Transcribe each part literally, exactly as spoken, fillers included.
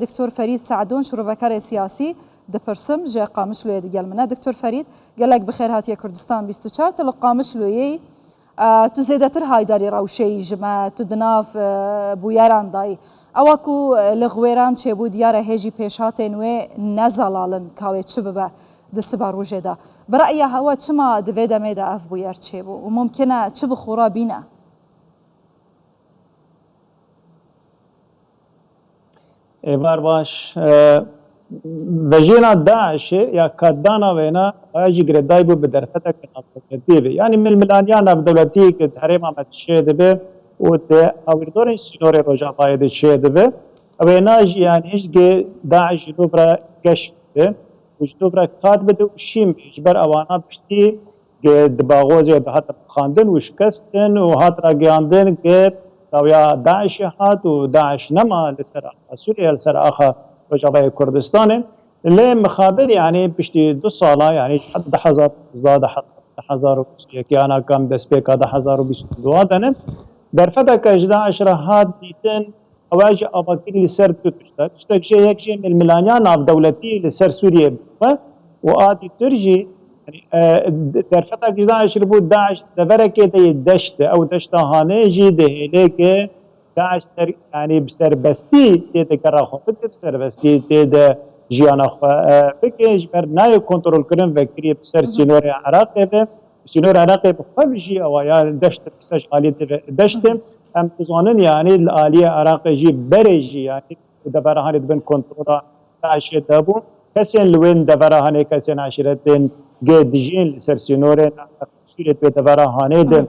Doktor Ferîd Se'dûn, şirovekarê siyasî, dipirsim, ji Qamişloyê digel min e. Doktor Ferîd, gelek bi xêr hatiye Kurdistan bîst û çar. Tu li Qamişloyê yî, e, tu zêdetir haydarî rewşê yî ji me, tu di nav, e, bûyeran de yî. Ewa ku, e, li Xwêran çêbû, diyar e hê jî pêşhatên wê ne zelal in ka wê çi bibe di siba rojê de. Bi re'ya hewe çima di vê demê de ev bûyer çêbû û mumkin e çi bi xwe re bîne? Êvar baş. E, vejêna DAIŞê ya katdana wêna, ew jî girêdayî bû bi derfeteke navdewletî ve. Yanî milmilaniya navdewletî ku di herêma me çêdibe û di hawirdorên sînorê Rojavayê de çêdibe, wêna jî yanî hişt gi DAIŞ ji nû re geş bide û ji nû re kat bide û şîn be. Ji ber ewana piştî Ge di baxozê de hate xandin û şikestin û hat ragihiyandin ge dawiya DAIŞê hat û DAIŞ nema li ser axa Sûriye, li ser axa Rojavayê Kurdistanê. Lê mixabin, yanî piştî du sala, yanî ji du hezar û duwazdeh, du hezar û bîst û yek, ana kam destpêka du hezar û bîst û du de ne, derfeteke ji DAIŞ re hat dîtin, Ew jî avakirî li ser du tişt e. Tiştek jê yek jê milmilaniya navdewletî li ser Sûriyê bû û a dîtir jî, yanî, e, derfetek ji DAIŞ li bû DAIŞ deverekê de yê deşt e. Ew deşta Hanê jî dihêle ke DAIŞ ser, yanî bi serbestî tê de gera xwe bike, bi serbestî tê de jiyana xwe, e, bike. Ji ber nayê kontrolkirin vekirî bi ser sînorê Iraqê be. Sînor Iraqê bi xwe bi jî ewa ya deşt bi ser aliyê de deşt e. Em dizanin, yanî li aliyê Iraqê jî berê jî, yanî devera Hanê di bin kontrola DAIŞê de bû. Kesên li wên devera Hanê, kesên eşîretên ge dijîn li ser sînorên Sûriyê wê devera Hanê de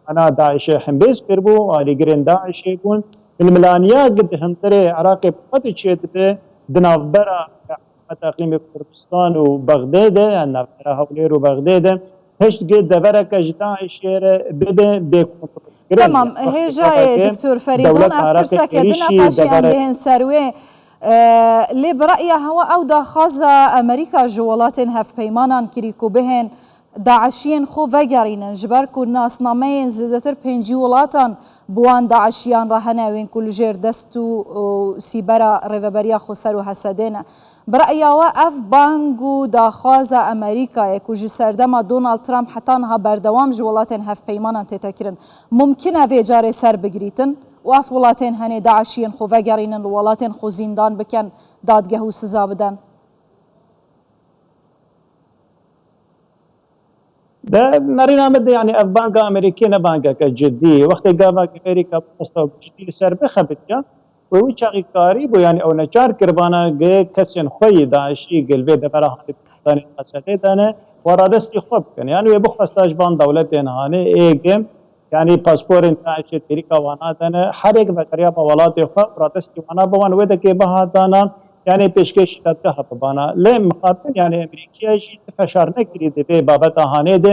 ana DAIŞê hembêz kiribû, alîgirên DAIŞê bûn. Milmilaniya gi di hundirê Iraqê bi xwe de çêdibe, di navbera hikûmeta Îqlîmê Kurdistan û Bexdê de, yan navbera Hewlêr û Bexdê de, hişt gi devereke ji DAIŞê re bibe bê kontrolkirin. Tamam, hêjayê Doktor Ferîdan, ev pirseke din e, paşê em bihên ser wê. E, lê bi re'ya hewa ew daxwaza Amerîka ji welatên hevpeymanan kirî ku bihên DAIŞiyên xwe vegerînin, ji ber ku nasnameyên zêdetir pêncî welatan bi wan DAIŞiyan re hene, wên ku li jêr dest û, û sîbera Rêveberiya Xweser û Hesedê ne. Bi re'ya we ev bang û daxwaza Amerîkayê ku ji serdema Donald Trump heta niha berdewam ji welatên hevpeymanan tête kirin, mumkin e vê carê ser bigirîtin û ev welatên henê DAIŞiyên xwe vegerînin, li welatên xwe zîndan bikin, dadgeh û siza bidin? De nerîna min de, yanî ev banga Amerîkî ne bangeke cidî ye. Wextê gava Amerîka bi qesta cidî li ser bixebitiya, wê wî çaxî karî bû, yanî ew neçar kiribana gi kesên xwe yî DAIŞî gi li vê devera Hanê Kurdistanê Hesedê de ne, wa radestî xwe bikin. Yanî wê bixwesta ji van dewletên Hanê ê gi, yanî pasporên DAIŞê têrîka wana de ne, her yek vegeriyaba welatê xwe û radestî wana bi wan wê dekê bihatana, yanî pêşkêşî dadgeha bibana. Lê mixabin, yanî Amerîkiya jî ti feşar nekirî di vê babeta Hanê de,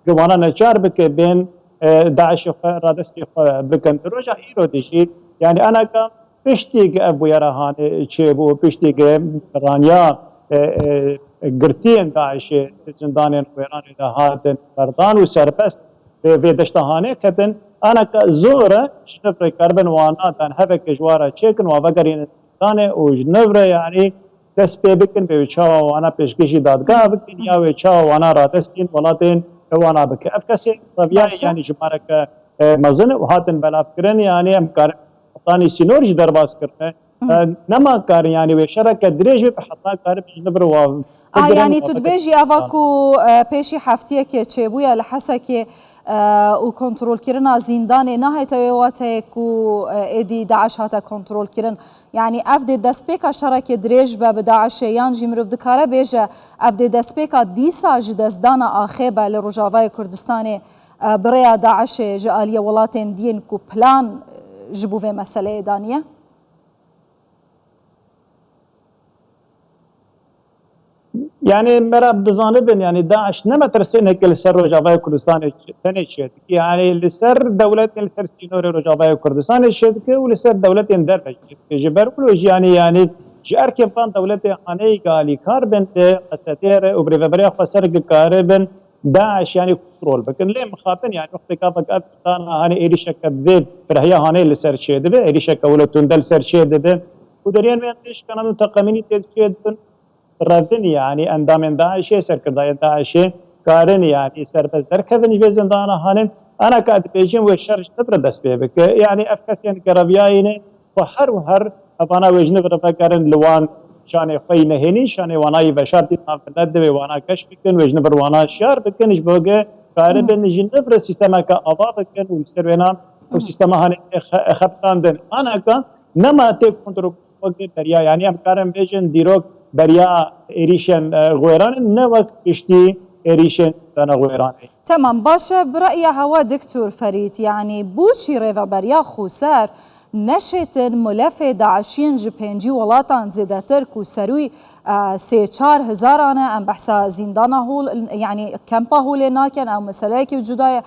gi wana neçar bike bên, e, DAIŞê xwe radestî xwe bikin. Di roja îro de jî, yanî anaka piştî gi ev bûyera Hanê çêbû, piştî gi raniya, e, e, girtiyên DAIŞê di zindanên Xwêranê de hatin berdan û serbest vê, vê deşta Hanê ketin, anaka zor e ji nifrê karibin wana dan heveke ji wan re çêkin, wan vegerînin zindanê û ji nifrê, yanî dest pê bikin, bê wê çawa wana pêşkêşî dadgeha bikin, ya wê çawa wana radestîn welatên wana bike. Ev kesê reviyayê, yanî jimareke, e, mezin û hatin belavkirin, yanî em karin hetanî sînor jî derbas kirine. E, nema karin, yanî wê şereke dirêj be, heta karin ji nifrê wa A, bigirin yanî û tu dibêjî eva ku, e, pêşî heftiyekê çêbûye li Hesekê, e, û kontrolkirina zîndanê nahête wê wateyê ku, e, êdî DAIŞ hate kontrolkirin. Yanî ev dê destpêka şerekê dirêj be bi DAIŞê, yan jî mirov dikare bêje ev dê destpêka dîsa ji destdana axê be li Rojavayê Kurdistanê, e, bi rêya DAIŞê ji aliyê welatên diyên ku plan, e, ji bo vê meseleyê daniye? Yanî mera dizanibin, yanî DAIŞ ne metirsêneke li ser Rojavayê Kurdistanê tenê çêdike. Yanî li ser dewletên li ser sînorê Rojavayê Kurdistanê çêdike û li ser dewletên derve çêdike. Ji ber wilo jî yanî, yanî ji erkê van dewletê haneyî alîkar bin di Hesedê re û bi rêveberiya Xweser gikaribin DAIŞ yanî kontrol bikin. Lê mixabin yanî wextê gavek ev dana hanê êrîşeke bi vê firehya hanê li ser çêdibe, êrîşeke wilo tunde li ser çêdibe. û deriyên wê em tê şikanan û teqemînî tê çê dibin revin, yanî endamên DAIŞê, serkirdayên DAIŞê karin yanî serbest derkevin ji vê zindana hanin. Ana ka dibêjin wê şer ji nifre dest pê bike. Yanî ev kesên gereviyayî ne, xwe her û her evana wê ji nifre vegerin li wan şanê xwe yî nehênî, şanê wana yî veşartî nav milet divê wana geş bikin, wê ji nifre wana şiyar bikin, ji bo ge karibin ji nifre sîstemeke ava bikin û li ser wêna ew sîstema hanê tê xe-, xebitandin. Ana ka nema tê kontrol wek beriya, yanî em karin bêjin dîrok beriya êrîşên, e, xwêran in, ne wek piştî êrîşên dana xwêranê. Temam, baş e, bi reya hewa Doktor Ferîd, yanî bo çî rêveberiya Xweser neşêtin milefê DAIŞiyên ji pêncî welatan zêdetir ku serûy, e, sê çar hezaran e, em behsa zîndana hol, yanî kempa holê nakin, ew meseleyekî cuda ye.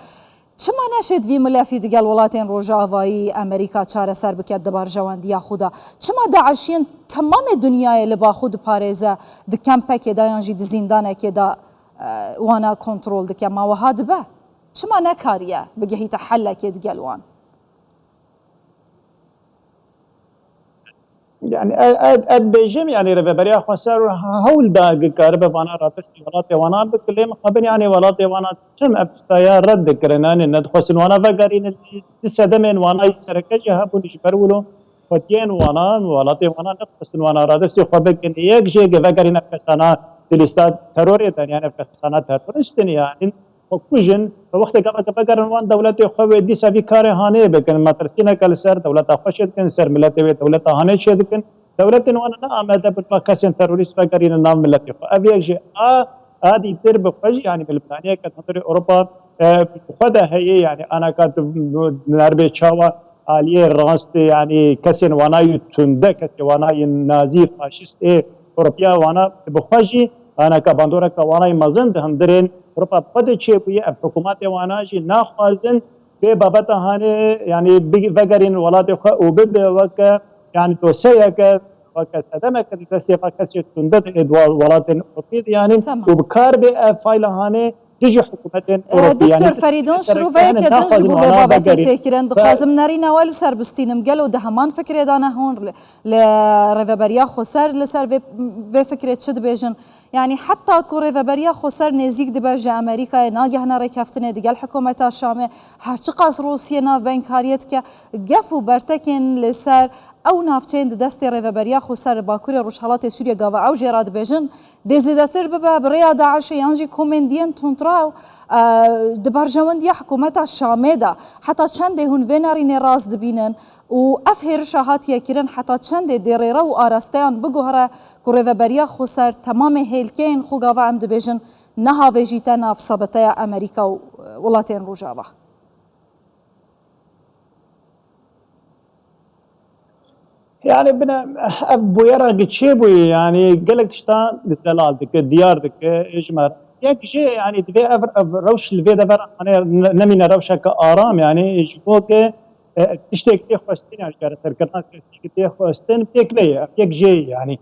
Çima neşêt vî milefî digel welatên Rojavayî Amerîka çareser bike di barjewendiya xwe de? Çima DAIŞiyên temamê dinyayê li ba xwe diparêze, di kempekê de yan jî di zîndanekê de, e, wana kontrol dike? Ma wiha dibe? Çima nekariye bigihîte helekê digel wan? Yani, e, e, ez bêjim, yani, Rêveberiya Xweser hewl da, karibe vana radirsî welatê wana bike, lê mixabin, yani, welatê wana tim ev tiştaya red dikirin, yani, nedixwestin wana vegerînin, di sedemên wana yî sereke jî hebûn ji ber wilo xwetiyên wana, welatê wana nedixwestin wana radirsî xwe bikin. Yek jê ge vegerîn ev kesana di lîsta terorê de, yani, ev kesana terorist in, yani, xwe kujin, bi wextê gava ke vegerin wan dewletê xwe wê dîsa vî karê hanê bikin. Metirsîneke li ser dewleta xwe çê dikin, li ser miletê wê dewleta hanê çê dikin. Dewletên wan ne amade bin va kesên terorîst vegerînin nav miletê xwe. Ev yek jî a, a dîtir bi xwe jî, yanî milmlaniyeke hundirê Ewropa, e, bi xwe de heye, yanî anaka tu nerbê çawa aliyê rast, yanî kesên wana yî tunde, kesê wana yî nazî, faşîst ê Ewropiya wana bi xwe jî anaka bandoreka wana yî mezin di hundirên Ewropa xwe de çêbûye. Ev hikûmetê wana jî naxwazin vê babeta hanê, yanî bi-, vegerînin welatê xwe û bibe weke, yanî dosyeyeke, weke sedemeke di destê xwe kesê tunde di êdwa welatên Ewropî de, yanî Tamam. û bi kar bê ev fayla hanê dijî hikûmetên Ewropî. Doktor Ferîdon, şiroveyeke din ji bo vê babetê tê kirin. Dixwazim nerîna we li ser bistînim. Gelo di heman fikrê de ne hûn li, li Rêveberiya Xweser li ser vê, vê fikrê çi dibêjin? Yanî heta ku Rêveberiya Xweser nêzîk dibe ji Amerîkayê, nagehne rêkeftinê digel hikûmeta Şamê, her çiqas Rûsiyê navbeynkariye dike, gef û bertekên li ser ew navçeyên di destê Rêveberiya Xweser li Bakurê Rojhelatê Sûriyê gava ew jê re dibêjin, dê zêdetir bibe, bi rêya DAIŞê yan jî komên diyên tundraw, e, di berjewendiya hikûmeta Şamê de. Heta çendê hûn vê nerînê rast dibînin û ev hêrişa hatiye kirin, heta çendê dê rêre û arasteyan biguhere ku Rêveberiya Xweser temamê hêlkeyên xwe gava em dibêjin nehavêjîte nav sabeteya Amerîka û, e, welatên Rojava? Yani bine ev bûyera ki çêbûyî, yani gelek tişta zelal dike, diyar dike, ji me re. Yek jê, yani divê ev, ev rewş li vê devera, hani ne-, nemîne rewşeke aram, yani ji bo ke, e, tiştek tê xwestin, yani ji çareserkirina siyasî ki tê xwestin, pêk neyê, ev yek jê, yani.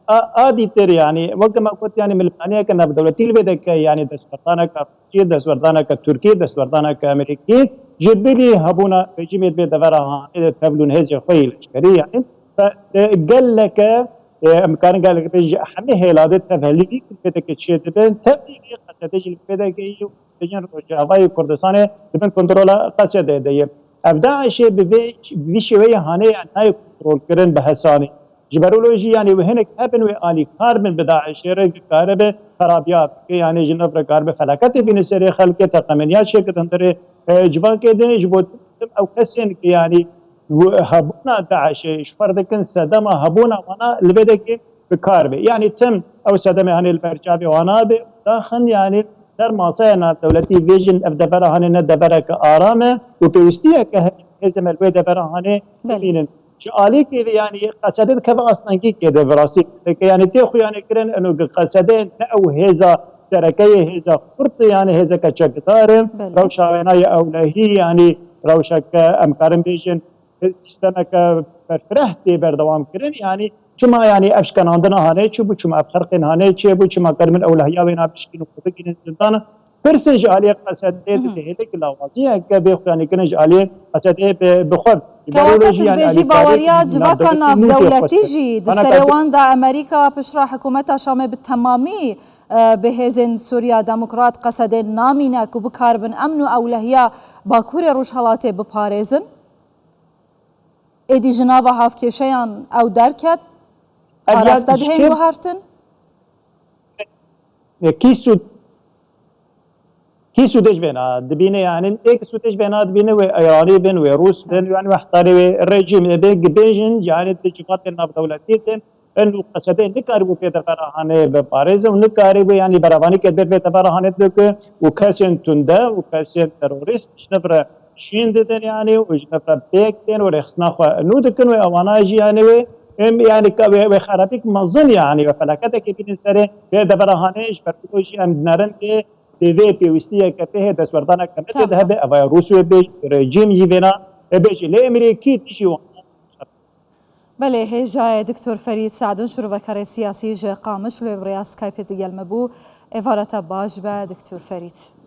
A, a dîtir, yani, weke me got, yani, milpaniyeke navdewletî li vê deke, yani, destwerdaneke Rûsî, destwerdaneke Tirkî, destwerdaneke Amerîkî, ji bilî hebûna rejîmê di vê devera hanê de tevlûn hêzê xwe yê leşkerî, yani, ve, e, geleke, e, em karin gelek bê ji hemî hêladê tevhelî li vê deke çê dibin, tevlî qesedê jî li vê deke yî Hêzên Rojavayê Kurdistanê di bin kontrola Qesedê de ye. Ev DAIŞê bi vê, bi vî şêweyê hanê nayê kontrolkirin bi hesanî. Ji ber wilo jî, yanî, wê hinek hebin wê alîkar bin bi DAIŞê re, karibe xerabiya bike, yanî, ji nav re karibe felaketê bîne serê xelkê, teqemeniya çêke di hundirê, e, civakê de, ji bo tim ew kesên ki, yanî, wi-, hebûna DAIŞê ji xwe re dikin sedema hebûna wana li vê dekê bi kar bê. Yanî tim ew sedemê hanê li ber çavê wana bê, daxin, yanî ser masaya navdewletî vêjin ev devera hanê ne devereke aram e û pêwîstiyeke heye hêzên me li wê devera hanê Belê. bimînin. Ji alîkê ve, yanî, Qesedê dikeve astengîkê de bi rastî. Dike, yanî, tê xuyanê kirin, eno, Qesedê ne ew hêza sereke ye, hêza xurt e, yanî, hêzeke çekdar e. Belê. Rewşa wêna ye ewlehî, yanî, rewşeke, em karin bêjin, sîstemeke berfireh tê berdewam kirin. Yanî, çima, yanî, ev şkenandina hanê çi bû, çima ev xerqên hanê çê bû, çima karin ewlehiya wêna bişkînin û xwe bigihînin zindana? Pirsên ji aliyê Qesedê didihêle ki lawazî ye ke bê xuyanîkirin ji aliyê Qesedê bi, bi xwe. Kewata tu dibêjî baweriya civaka navdewletî jî di serê wan de Amerîka piştre hikûmeta Şamê bi temamî, e, bi hêzên Sûriya Demokrat qesedên namîne ku bikaribin emn û ewlehiya Bakurê Rojhelatê biparêzin. Êdî ji nava hevkêşeyan ew derket, araste dihên guhertin. Kî sûd Kî sûdê ji vêna dibîne, yanî ê ki sûdê ji vêna dibîne wê Îranî bin, wê Rûs bin, yanî wê hestarê wê rejîm ê bê gibêjin, yanî di civatên navdewletî de in û qesedê nikaribû pê devera hanê biparêze û nikaribû yanî berevanî ke dê pê devera hanê bike û kesên tunde û kesên terorîst ji nifre şîn didin yanî û ji nifre pêk tên û rêxistina xwe nû dikin wê ewana jî yanî wê em yanî ka wê, wê xerabîk mezin yanî wê felaketekê bînin serê pê devera hanê ji ber ku jî em dinerin kê Divê pêwîstiyeke tê hê destwerdaneke me tê de hebe, ev ya Rûsya bê, rejîm jî vêna bêjî. Lê Amerîkî tişî wan. Belê, hêja ye Doktor Ferîd Se'dûn, şirovekarê siyasî ji Qamiş, li wê bi rêya Skypeê digel me bû. Êvareta baş be Doktor Ferîd.